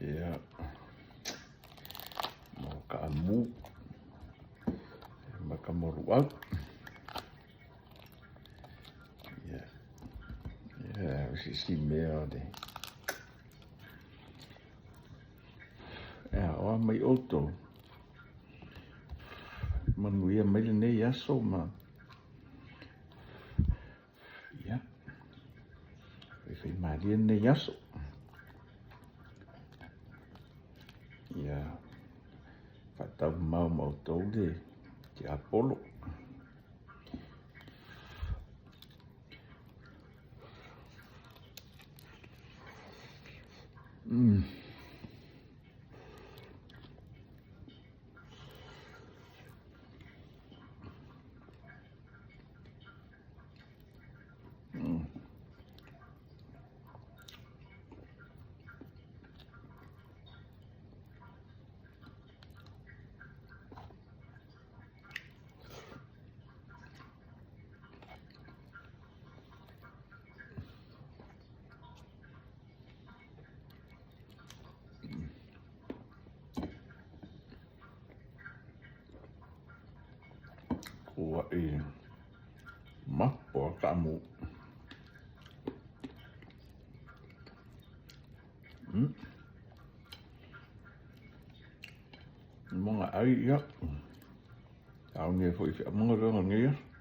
Ia, mo kaamu ma ka moluau. Ia, ia, o se isi mea o le e aoa mai outou manuia mai lenei aso ma ia faifaimalie lenei aso. Ia faataumamao ma outou le tiapolo. Kuaʻi mapo a kaamu. Moga ai ia. Au nei foi feamoga lenei aso.